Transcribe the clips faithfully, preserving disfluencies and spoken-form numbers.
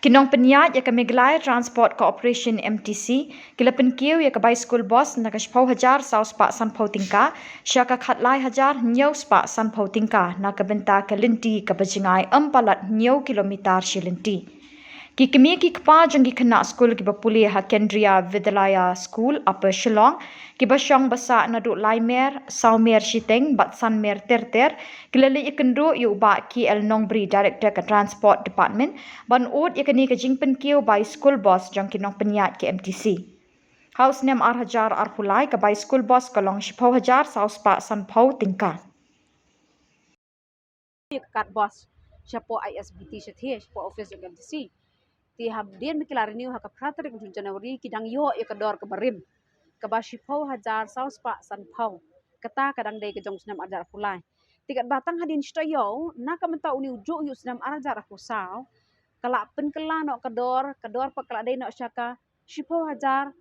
Ki nongpynïaid ïa ka Meghalaya Transport Corporation, M T C, ki la pynkiew ïa ka bai skul bus na ka shiphew hajar saw spah sanphew tyngka sha ka khatlai hajar hynñiew spah sanphew tyngka na ka bynta ka lynti kaba jngai ym palat hynñiew kilometer shi lynti. Ki kmie ki kpa jong ki khynnah skul kiba pule ha Kendriya Vidyalaya School, Upper Shillong, kiba shong ba sah naduh lai mer, saw mer shiteng bad san mer ter ter, ki la leit ïakynduh ïa u Bah K L Nongbri, Director ka Transport Department, ban ud ïa kane ka jingpynkiew bai skul bus jong ki nongpynïaid ka M T C. Ha u snem ar hajar arphew lai, ka bai skul bus ka long shiphew hajar saw spah sanphew tyngka. Ïa ka card bus shapoh I S B T shathie, shapoh office jong M T C. Te hadien ba ki la renew ha ka phra tarik u January, ki dang ïoh ïa ka dor kaba rim, kaba shiphew hajar saw spah sanphew. Kata ka dang dei ka jong u snem ar hajar arphew lai. Te katba tang hadien shi taïew, na ka mynta une u juh ïa u snem ar hajar arphew saw, ka la pynkylla noh ka dor, ka dor pat ka la dei noh sha ka shiphew hajar,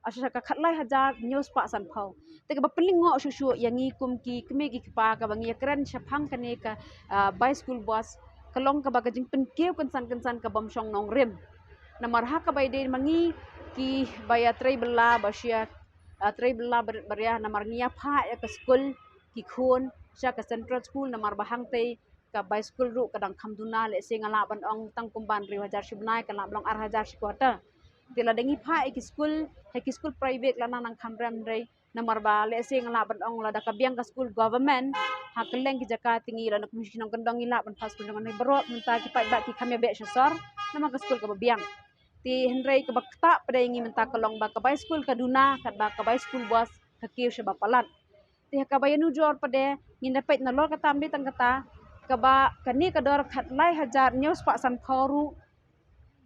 ah, sha ka khatlai hajar hynñiew spah sanphew. Te kaba pynlyngngoh shuh shuh ïa ngi kum ki kmie ki kpa, kaba ngi ïakren shaphang kane ka, ah, bai skul bus, ka long kaba ka jingpynkiew kynsan kynsan ka bym shong nongrim. Namar ha kaba ïadei ma ngi kiba ïatrei bylla ba shia, ah, trei bylla barit baria, namar ngi ïa phah ïa ka skul ki khun sha ka central school, namar ba hangtei ka bai skul ruh ka dang kham duna. Lehse nga lah ban ong tang kumba hynriew hajar shi bnai, ka lah ban long ar hajar shi quarter. Te lada ngi phah ïa ki skul, ha ki skul private la nang nang kham rem, hynrei namar ba lehse nga lah ban ong lada ka biang ka skul government ha kylleng ki jaka, te ngi lada kum shi nongkyndong ngi lah ban phah skul jong ngi. Baroh mynta ki paidbah ki kham ïa beh sha sor namar ka skul kaba biang. Te hynrei kaba ktah pat ïa ngi mynta ka long ba ka bai skul ka duna, katba ka bai skul bus ka kiew shaba palat. Te ha kaba ïanujor pat de, ngin da peit nalor kata, ym dei tang kata, kaba kane ka dor khatlai hajar hynñiew spah sanphew ruh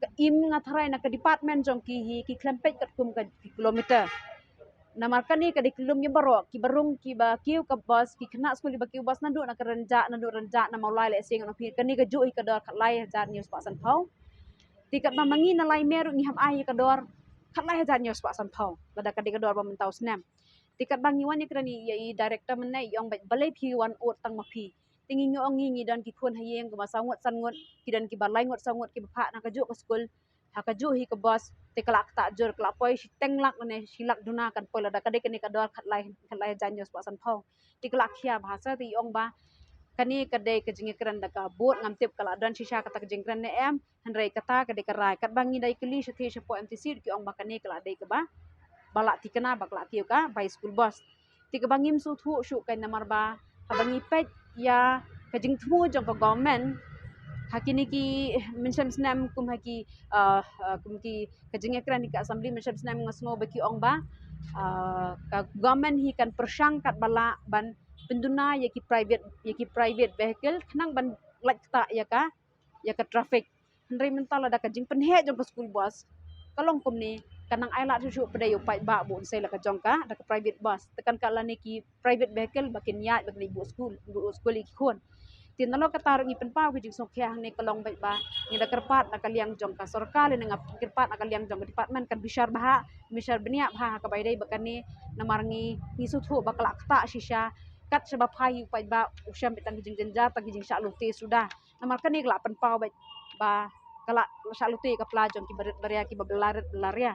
ka im, nga tharai na ka department jong ki hi ki khlem peit katkum ka kilometer. Namar kane ka dei ka lum ïa baroh, kiba rung kiba kiew ka bus, ki khynnah skul kiba kiew bus naduh na ka Rynjah, naduh Rynjah na Mawlai, lehse ngan ong phi, kane ka juh hi ka dor khatlai hajar hynñiew spah sanphew. Te katba ma ngi na Laimer ruh ngi ham ai ïa ka dor khatlai hajar hynñiew spah sanphew, lada ka dei ka dor ba mynta u snem. Te katba ngi wan ïakren ïa i director mynne, i ong beit balei phi wan ud tang ma phi. Te ngi, ngi ong ngi, ngi don ki khun ha ïing kumba saw ngut san ngut, ki don kiba lai ngut saw ngut kiba phah na kajuh ka skul ha kajuh hi ka bus. Te ka la ktah jur, ka la poi shiteng lak ne shi lak duna kan poi lada ka dei kane ka dor khatlai, khatlai hajar hynñiew spah sanphew. Te ka la khia bha sa, te i ong ba kane ka dei ka jingïakren da ka board, ngam tip ka la don shisha kata ka jingkren ne em. Hynrei kata ka dei ka rai. Katba ngi da ïakylli shathie shapoh M T C, ki ong ba kane ka la dei kaba, ba la thikna ba ka la kiew ka bai skul bus. Te kaba ngim sngewthuh shuh kein namar ba haba ngi peit ïa ka jingthmu jong ka government ha kine ki mynshem snem, kum ha ki, ah, ah, kum ki ka jingïakren hi ka assembly mynshem snem, nga sngew ba ki ong ba, ah, ka government hi kan pyrshang katba lah ban pynduna ïa ki private, ïa ki private vehicle khnang ban lait ktah ïa ka, ïa ka traffic. Hynrei mynta lada ka jingpynheh jong ka skul bus ka long kumne, ka nang ailad shuh shuh pat de ïa u paidbah ba un sei la ka jong ka da ka private bus, te kan ka lane ki private vehicle ba kin ïaid ba kin buh skul, buh skul ïa ki khun. Te nalor kata ruh ngi pynpaw ka jingsngewkhia hangne, ka long beit ba ngi da kyrpad na ka liang jong ka sorkar lane nga kyrpad na ka liang jong ka department kan bishar bha, bishar bniah bha ha kaba ïadei bad kane, namar ngi, ngi sngewthuh ba ka la ktah shisha. Kat shaba phai hi u paidbah u shem beit tang ki jingjynjar, tang ki jingshah lute suda. Namar kane ka la pynpaw beit ba ka la shah lute ka pla jong ki barit baria, kiba bylla rit bylla ria.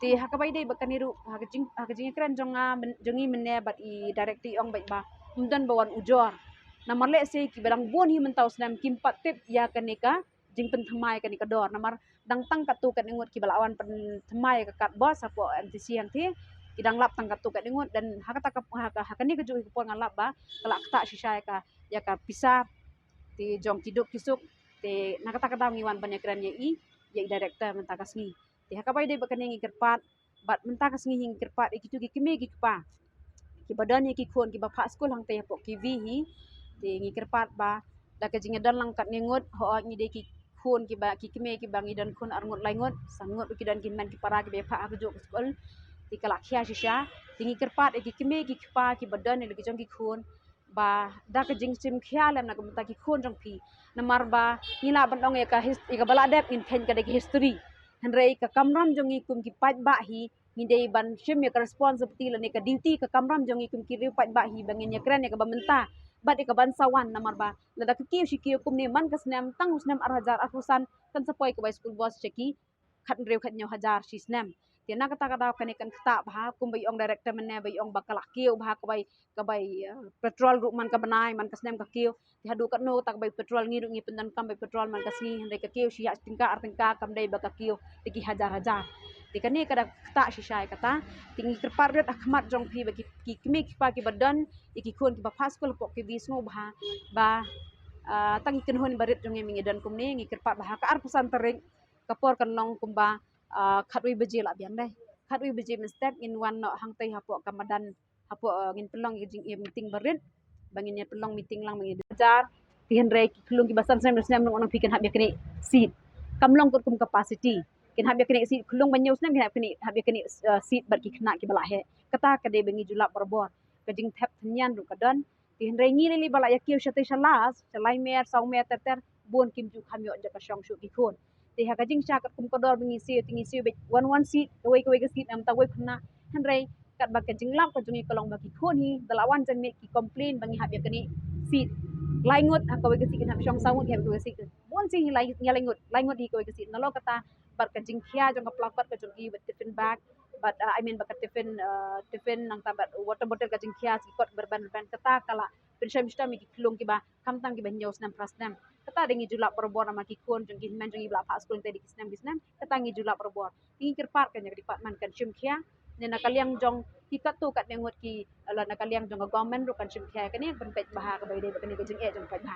Te ha kaba ïadei bad kane ruh, ha ka jing, ha ka jingïakren jong nga, jong ngi mynne bad i director, i ong beit ba ym don ba wan ujor. Namar lehse kiba dang bun hi mynta u snem kim pat tip ïa kane ka jingpynthymmai kane ka dor. Namar dang tang katto katne ngut kiba la wan pynthymmai ka card bus hapoh M T C hangthie. Ki dang lap tang katto katne ngut, dan ha kata ka, ha ka, ha kane kajuh hi ka por nga lap ba ka la ktah shisha ïa ka, ïa ka pisa te jong ki duk ki suk. Te na kata ka daw ngi wan ban ïakren ïa i, ïa i director mynta ka sngi. Te ha kaba ïadei bad kane ngi kyrpad, bad mynta ka sngi hi ngi kyrpad ïa kito ki kmie ki kpa kiba don ïa ki khun kiba phah skul hangtei hapoh K V hi. Te ngi kyrpad ba da ka jingïadon lang katne ngut, hooid ngi dei ki khun kiba, ki kmie kiba ngi don khun ar ngut lai ngut, san ngut ruh ki don ki hynmen ki para kiba ïa phah ha kajuh ka skul. Te ka la khia shisha. Te ngi kyrpad ïa ki kmie ki kpa kiba don ïa la ki jong ki khun ba da ka jingshim khia lem na ka bynta ki khun jong phi. Namar ba ngi lah ban ong ïa ka his-, ïa kaba la dep ngin kheiñ ka dei ka history. Hynrei ka kamram jong ngi kum ki paidbah hi, ngi dei ban shim ïa ka responsibility lane ka duty, ka kamram jong ngi kum ki riew paidbah hi ba ngin ïakren ïa kaba mynta. Bad ïa ka ban sa wan namar ba lada ka kiew shi kiew kumne man ka snem, tang u snem ar hajar arphew san kan sa poi kawei school bus sha ki khathynriew khathynñiew hajar shi snem. Te na kata ka daw kane kan ktah bha, kumba i ong director mynne ba i ong ba ka la kiew bha kawei, kawei, eh, petrol ruh man ka bnai, man ka snem ka kiew. Te haduh katno kata kawei petrol ngi ruh ngi pyndonkam kawei petrol man ka sngi, hynrei ka kiew shi hynñiew tyngka ar tyngka, kam dei ba ka kiew te ki hajar hajar. Te kane ka da ktah shisha ïa kata. Te ngi kyrpad rit ha khmat jong phi ba ki, ki kmie ki kpa kiba don ïa ki khun kiba phah skul hapoh K V sngewbha ba, ah, tang ki kynhun ba rit jong ngi ma ngi don kumne, ngi kyrpad ba ha ka arphew san tarik ka por kan long kumba, ah, khatwei baje lah biang dei. Khatwei baje mynstep ngin wan noh hangtei hapoh ka madan, hapoh, ah, ngin pynlong ïa ka jingim meeting ba rit, ba ngin ïa pynlong meeting lang ba ngin jar. Te hynrei ki khyllung kiba san snem, snem ruh ngan ong phi kin hap ïa kane seat. Kam long katkum capacity. Kin hap ïa kane seat, khyllung ba hynñiew snem kin hap kane, hap ïa kane, ah, seat bad ki khynnah kiba la heh. Kata ka dei ba ngi ju lap barabor. Ka jingthep tynñian ruh ka don. Te hynrei ngi lei lei ba la ïa kiew shatei sha last, sha lai mer, saw mer ter ter, bun kim ju kham ïoh jaka shong shuh ki khun. Te ha ka jingshah katkum ka dor ba ngi siew, te ngi siew beit wan wan seat, kawei kawei ka seat, namar ta wei khynnah. Hynrei katba ka jinglap ka jong ngi ka long ba ki khun hi da la wan janmiet ki complain ba ngi hap ïa kane seat lai ngut, ha kawei ka seat kin hap shong saw ngut, ha kawei ka seat bun sien hi lai, ïa lai ngut, lai ngut hi kawei ka seat. Nalor kata bad ka jingkhia jong ka plastik ka jong ki bad tiffin bag, bad, ah, I mean bad ka tiffin, ah, tiffin nangta bad water bottle, ka jingkhia ki kot berben berben, kata ka la pynshoi mynsiem ïa ki khyllung kiba khamtam kiba hynñiew snem phra snem. Kata dei ngi ju lap barabor namar ki khun jong ki hynmen jong ngi ba la phah skul te dei ki snem ki snem. Kata ngi ju lap barabor. Ngi kyrpad ka ïa ka department kan shim khia. Ne na ka liang jong ki katto katne ngut ki, la na ka liang jong ka government ruh kan shim khia kane ban peit bha kaba ïadei bad kane ka jingeh jong ka peit bha.